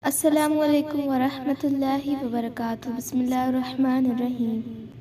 السلام عليڪم ورحمة الله وبرڪاته بسم الله الرحمٰن الرحيم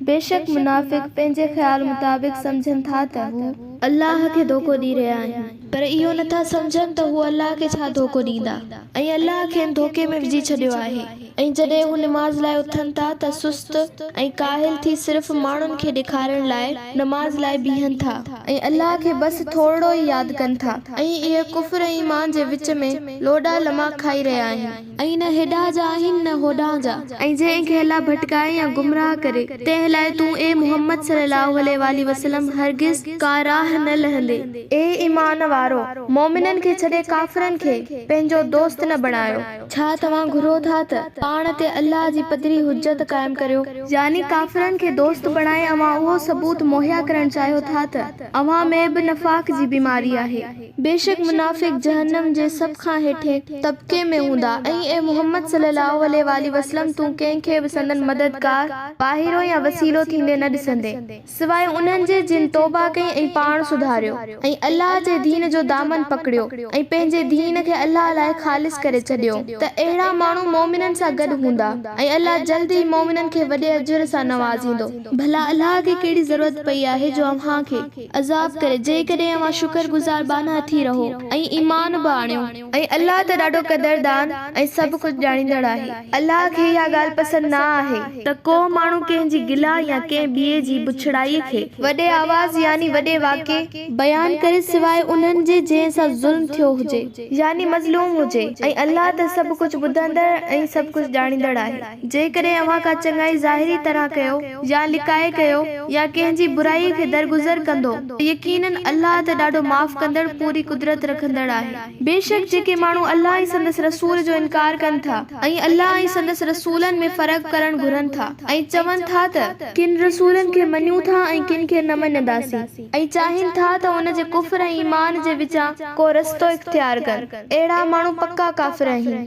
بيشڪ منافق پنهنجي خيال مطابق سمجهن ٿا ته هو الله کي ڌوڪو ڏئي رهيا آهن پر اهو نٿا سمجهن ته هو الله کي ڇا ڌوڪو ڏيندا ۽ الله کين ڌوڪي ۾ وجهي ڇڏيو آهي ۽ جڏهن هو نماز لاء اٿن ٿا ته سست ۽ ڪاهل ٿي صرف ماڻهن کي ڏيکارڻ لاء نماز لاء بيهن ٿا ۽ الله کي بس ٿورڙو ئي ياد ڪن ٿا ۽ اهي ڪفر ۽ ايمان جي وچ ۾ لوڏا لما کائي رهيا آهن. ۽ نه هيڏانهن جا آهن نه هوڏانهن جا. ۽ جنهن کي الله ڀٽڪائي يا گمراهه ڪري، تنهن لاء تون اي محمد صلي الله عليه واٰله وسلم هرگز ڪا راهه نه لهندين. اي ايمان وارؤ! مؤمنن کي ڇڏي ڪافرن کي، پنهنجو، دوست نه بڻايو. ڇا توهان گهرو ٿا ته، پاڻ تي الله جي پڌري حجت قائم ڪريو؟ يعني ڪافرن کي دوست بڻائي اوهان اهو ثبوت مهيا ڪرڻ چاهيو ٿا ته، اوهان ۾ به نفاق جي بيماري آهي. بيشڪ منافق جهنم جي سڀ کان هيٺين طبقي ۾ هوندا ۽ اي محمد صلي الله عليه واٰله وسلم تون ڪنهن کي به سندن مددگار، واهرو يا وسيلو ٿيندي نه ڏسندين، سواء انهن جي جن توبه ڪئي ۽ پاڻ سڌاريو ۽ الله جي دين جو دامن پڪڙيو ۽ پنهنجي دين کي الله لاء خالص ڪري ڇڏيو ته اهڙا ماڻهو مؤمنن سان گڏ هوندا ۽ الله جلد ئي مؤمنن کي وڏي اجر سان نوازيندو. ڀلا الله کي ڪهڙي ضرورت پئي آهي جو اوهان کي. عذاب ڪري، جيڪڏهن اوهان شڪر گذار ٻانها ٿي رهو ۽ ايمان به آڻيو. ۽ الله ته ڏاڍو قدردان ۽ سڀ ڪجهه ڄاڻيندڙ آهي. الله کي اها ڳالهه پسند نه آهي ته ڪو ماڻهو ڪنهن جي گلا يا ڪنهن ٻئي جي بڇڙائيء کي وڏي آواز يعني وڏي واڪي بيان ڪري سواء انهن جي جنهن سان ظلم ٿيو هجي يعني مظلوم هجي ۽ الله ته سڀ ڪجهه ٻڌندڙ ۽ سڀ ڪجهه ڄاڻيندڙ آهي. جيڪڏهن اوهان ڪا چڱائي ظاهري طرح ڪيو يا لڪائي ڪيو يا ڪنهن جي برائيء کي درگذر ڪندو ته يقيناً الله ته ڏاڍو معاف ڪندڙ پوري قدرت رکندڙ آهي. بيشڪ جيڪي ماڻهو الله ۽ سندس رسول جو انڪار ڪن ٿا ۽ الله ۽ سندس رسولن ۾ فرق ڪرڻ گهرن ٿا ۽ چون ٿا ته، ڪن رسولن کي مڃون ٿا ۽ ڪن کي نه مڃنداسين ۽ چاهين ٿا ته ان جي ڪفر ۽ ايمان جي وچان ڪو رستو اختيار ڪن، اهڙا ماڻهو پڪا ڪافر آهن.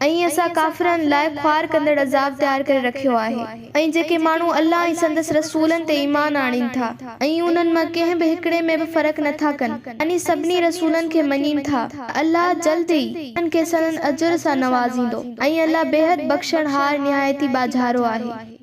۽ اسان ڪافرن لاء خوار ڪندڙ عذاب تيار ڪري رکيو آهي. ۽ جيڪي ماڻهو الله ۽ سندس رسولن تي ايمان آڻين ٿا ۽ انهن مان ڪنهن به هڪڙي ۾ به فرق نه ٿا ڪن يعني سڀني رسولن کي مڃين ٿا ته الله جلد ئي انهن کي سندن اجر سان نوازيندو ۽ الله بيحد بخشڻهار نهايت ئي ٻاجهارو آهي.